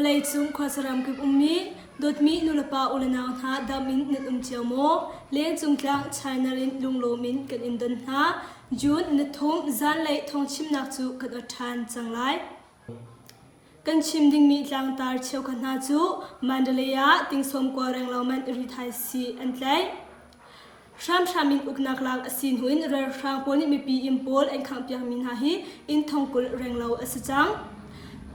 Vawleicung khuasaram kip ummi dawtmi nulepa ulenau hna dam in nan um cio maw? Lengcung tlang China in lunglawm in kan in don hna. June ni thum zanlei thawngchimnak cu kan ot ṭhan cang lai. Kan chim dingmi tlangtar cheukhat hna cu Mandalay ah tingsawm kua renglo man rithai sii an tlaih. Hramhram in uknak lak a si hnu in ralhrang pawl nih mipi inn pawl an khanghpiakmi hna hi inn thongkul renglo a si cang.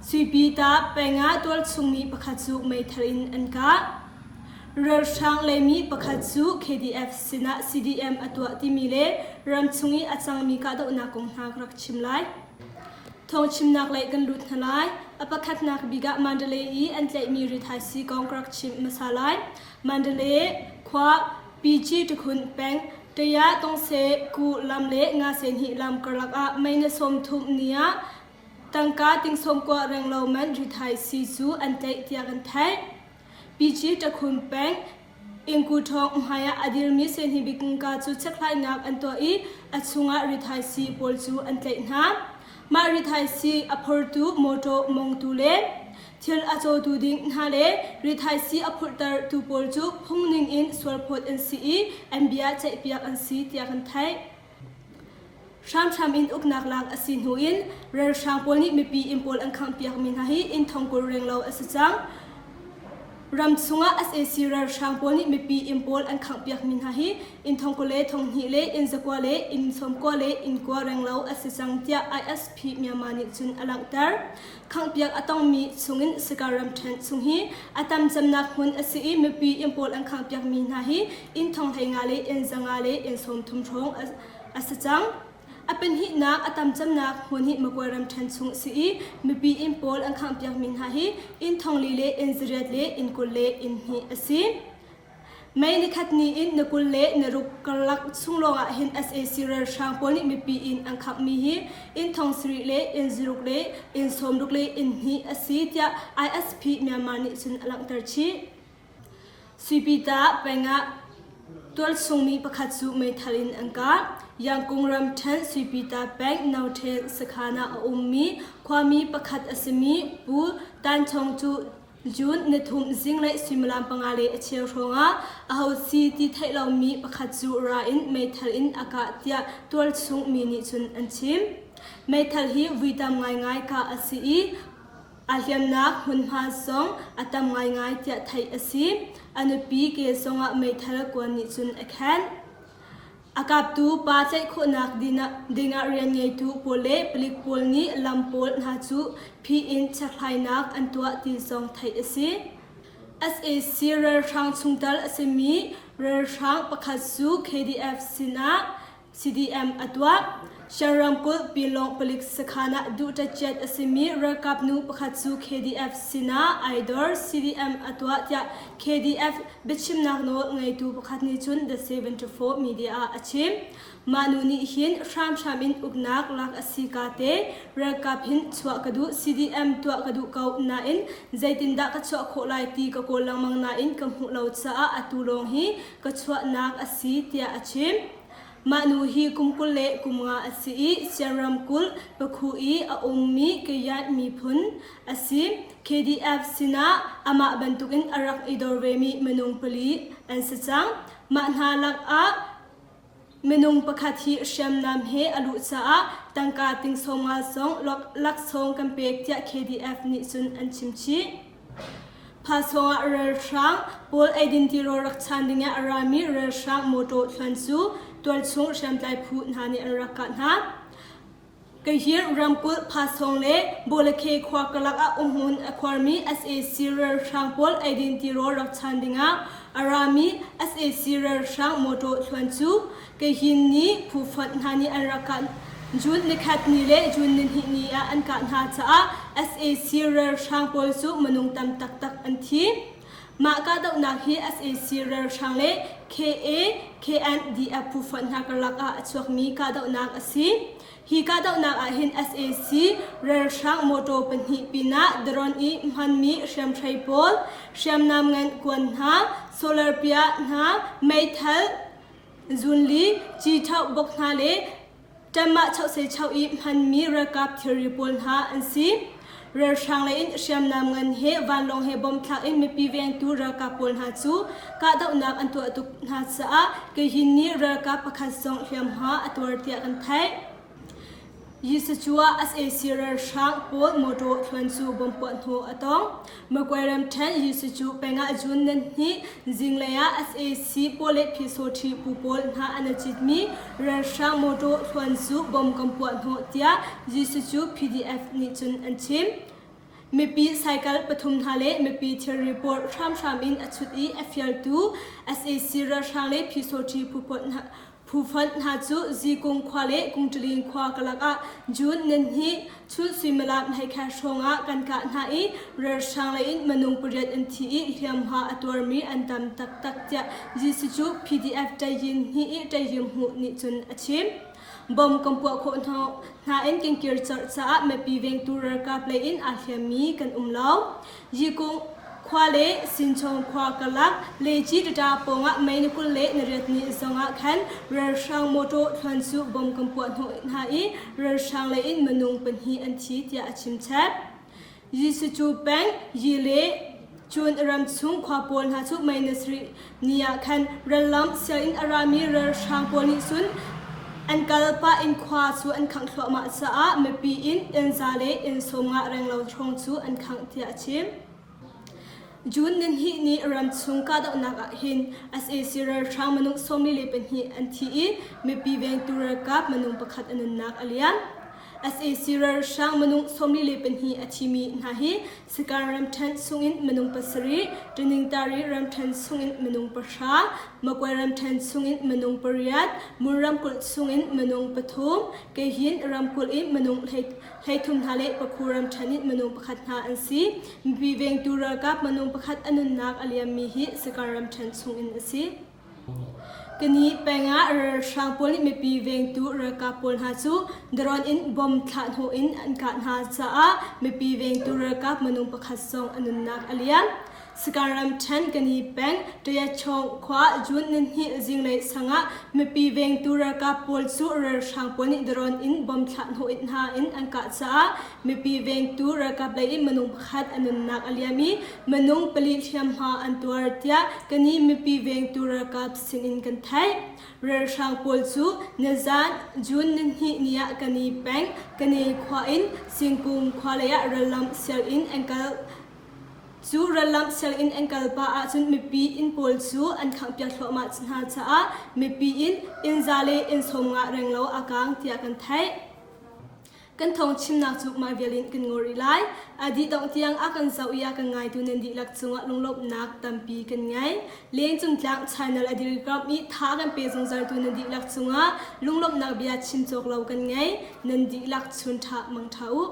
Suipi ta peng ah tualchungmi pakhat cu meithal in an kah. Ralhrang leimi pakhat cu KDF sinah CDM a tuah timi le ramchung i a cangmi kahdohnak kong hna ka rak chim lai. Thawngchimnak lei kan lut hna lai. A pakhatnak bik ah Mandalay i an tlaihmi rithaisii kong ka rak chim hmasa lai. Mandalay khua PG Takhun peng Taya Tongse Ku lam le Ngase Hnih lam karlak ah mei na 30 ni ah tangka ting sawmkua renglo man rithaisii cu an tlaih tiah kan theih. PG Takhun peng Ingku ṭhawng hmai ah a dirmi sehni bikngka cu chekhlainak an tuah i a chungah rithaisii pawl cu an tlaih hna. Mah rithaisii a phortu mawṭaw mongtu le thil a cawtu ding hna le rithaisii a phurhtertu pawl cu phung ningin sualphawt an si i an bia ceihpiak an si tiah kan theih. Hramhram in uknak lak a si hnu in ralhrang pawl nih mipi inn pawl an khanghpiakmi hna hi inn thongkul renglo a si cang. Ram chungah sac ralhrang pawl nih mipi inn pawl an khanghpiakmi hna hi inn thongkul le thonghnih le inn zakua le inn sawmkua le inn kua renglo a si cang tiah ISP Myanmar nih cun a langhter. Khanghpiak a tongmi chungin Sika ramṭhen chung hi a tam cemnak hmun a si i mipi inn pawl an khanghpiakmi hna hi inn thonghleinga le inn zanga le inn sawmthum hrawng a si cang. A pahnihnak a tam cemnak hmun hi Magway ramṭhen chung a si i mipi inn pawl an khanghpiakmi hna hi inn thongli le inn zariat le inn 20 le inn hnih a si. May nikhat ni in ni 20 le ni ruk karlak chung lawngah hin sac ralhrang pawl nih mipi inn an khanghmi hi inn thong sarih le inn zaruk le inn sawmruk le inn hnih a si tiah ISP Myanmar nih cun a langhter chih. Suipita peng ah tualchungmi pakhat cu meithal in an kah. Yangkung ramṭhen Suipita peng Nothen sakhan ah a ummi khuami pakhat a simi Pu Tan Chong cu June nithum zinglei suimilam panga le a cheu hrawngah aho si ti theih lomi pakhat cu ra in meithal in a kah tiah tualchung mi nih cun an chim. Meithal hi vui tam ngaingai kah a si i A hliamnak hmunhma zong a tam ngaingai tiah theih a si. A nupi ke zongah meithal kuan nih cun a khenh. A kaptu pa tlaih khawhnak dingah rian ngeitu pawl le palik pawl nih lam pawl hna cu phi in chekhlainak an tuah ti zong theih a si. Sac ralhrang chungtel a simi ralhrang pakhat cu KDF sinah CDM a tuah. Shan ramkulh Pinlong palik sakhan ah duhṭaciat a simi ralkap nu pakhat cu KDF sinah ai dor CDM a tuah tiah KDF biachimnak nawl ngeitu pakhat nih cun The 74 Media ah a chim. Mah nu nih hin hramhram in uknak lak a si ka te ralkap hin chuah ka duh CDM tuah ka duh ko nain zeitindah ka chuah khawh lai ti ka kawl lengmang nain ka hmuh lo caah atu lawng hi ka chuahnak a si tiah a chim. Mah nu hi kum 20 le kum nga a si i Sian ramkulh Pakhu i a ummi Kayat miphun a si. KDF sinah amah bantukin a rak i dor vemi minung pali an si cang. Mah hna lakah minung pakhat hi hriamnam he a luh caah tangka ting 50 zong laksawng kan pek tiah KDF nih cun an chim chih. Phasawng ah ralhrang pawl eidin tirawl rak chaan dingah a rami ralhrang mawṭaw thluan cu tualchung hriamtlai phu hna nih an rak kah hna. Kahir ramkulh Phasawng le Bawlakhe khua karlak ah umhmun a khuarmi sac ralhrang pawl eidin tirawl rak chaan dingah a rami sac ralhrang mawṭaw thluan cu Kahin nih phu fonh hna nih an rak kah June nikhat ni le June nihnih ni ah an kah hna caah sac ralhrang pawl cu minung tam taktak an thi. Mah kahdohnak hi sac ralhrang le KA, KNDF phu fonh hna karlak ah a chuakmi kahdohnak a si. Hi kahdohnak ah hin sac ralhrang mawtaw pahnih pinah drone i hmanmi hriamhrei pawl, hriamnam ngan kuan hna, solar piah hna, meithal, Zunli, Ciṭhoh bok hna le ṭammah chohse choh i hmanmi ralkap thilri pawl hna an si. Ralhrang lei in hriamnam ngan he vanlawng he bomb thlak in mipi vengtu ralkap pawl hna cu kahdohnak an tuah tuk hna caah Kayin nih ralkap pakhat zong hliamhma a tuar tiah kan theih. Yisachua sac ralhrang pawl motor thluan cu bomb puah hnawh a tong. Magway ramṭhen Yisacu peng ah June nan hnih zinglei ah sac pawl le Pyisoṭhi phu pawl hna an i citmi ralhrang motor thluan cu bomb kan puah hnawh tiah Yisacu PDF nih cun an chim. Mipi cycle pathum hna le mipi thilri pawl hramhram in a chut i a fialtu sac ralhrang le Pyisoṭhi phu pawl hna Phufonh hna cu Zikung khua le Kungṭilin khua karlak ah June nihnih chun suimilam 11 hrawng ah kan kah hna i ralhrang lei in minung pariat an thi i hliamhma a tuarmi an tam taktak tiah Jesuh PDF Ṭayin hnih i Ṭayin Hmuh nih cun a chim. Bom kan puah khawh hna in kan kir colh caah mipi vengtu ralkap lei in aa hliammi kan um lo. Yikung khua le Sinchawng khua karlak Leci Tata pawngah mei ni 28 ni zongah khan ralhrang mawṭaw thluan cu bom kan puah hnawh hna i ralhrang lei in minung pahnih an thi tiah a chim chap. Yisucu peng Yi le Cun ram chung khua pawl hna cu mei ni sarih ni ah khan rallam sianginn a rami ralhrang pawl nih cun an kal pah in khua cu an khangh thluahmah caah mipi in inn za le inn 50 renglo hrawng cu an khangh tiah a chim. June nihnih ni ramchung kahdohnak ah hin sac ralhrang minung 42 an thi i mipi vengtu ralkap minung pakhat a nunnak a liam. Sac ralhrang minung 42 a thimi hna hi Sagaing ramṭhen chungin minung pasarih, Taningtari ramṭhen chungin minung pahra, Magway ramṭhen chungin minung pariat, Mun ramkulh chungin minung pathum, Kayin ramkulh in minung 13 hna le Pakhu ramṭhen in minung pakhat hna an si. Mipi vengtu ralkap minung pakhat a nunnak a liammi hi Sagaing ramṭhen chungin a si. Kani peng ah ralhrang pawl nih mipi vengtu ralkap pawl hna cu drone in bomb thlah hnawh in an kah hna caah mipi vengtu ralkap minung pakhat zong a nunnak a liam. Sagaing ramṭhen Kani peng Tayachawng khua June nihnih zinglei sang ah mipi vengtu ralkap pawl cu ralhrang pawl nih drone in bomb thlah hnawh hna in an kah caah mipi vengtu ralkap lei in minung pakhat a nunnak a liam i minung pali hliamhma an tuar tiah kani mipi vengtu ralkap sinin kan theih. Ralhrang pawl cu nizan June nihnih ni ah kani peng kani khua in Singkung khua lei ah rallam sial in an kal cu rallam sial in an kal pah ahcun mipi inn pawl cu an khanghpiak thluahmah hna caah mipi inn inn za le inn 50 renglo a kaang tiah kan theih. Kan thawng chimnak cu mah vial in kan ngol rih lai. A dih dongh tiang a kan zoh i a kan ngaitu nan dihlak cungah lunglawmhnak tampi kan ngei. Lengcung tlang channel a dirkamh i tha kan pe zungzaltu nan dihlak cungah lunglawmhnak bia chim cawk lo kan ngei. Nan dihlak chun ṭha mang ṭha u.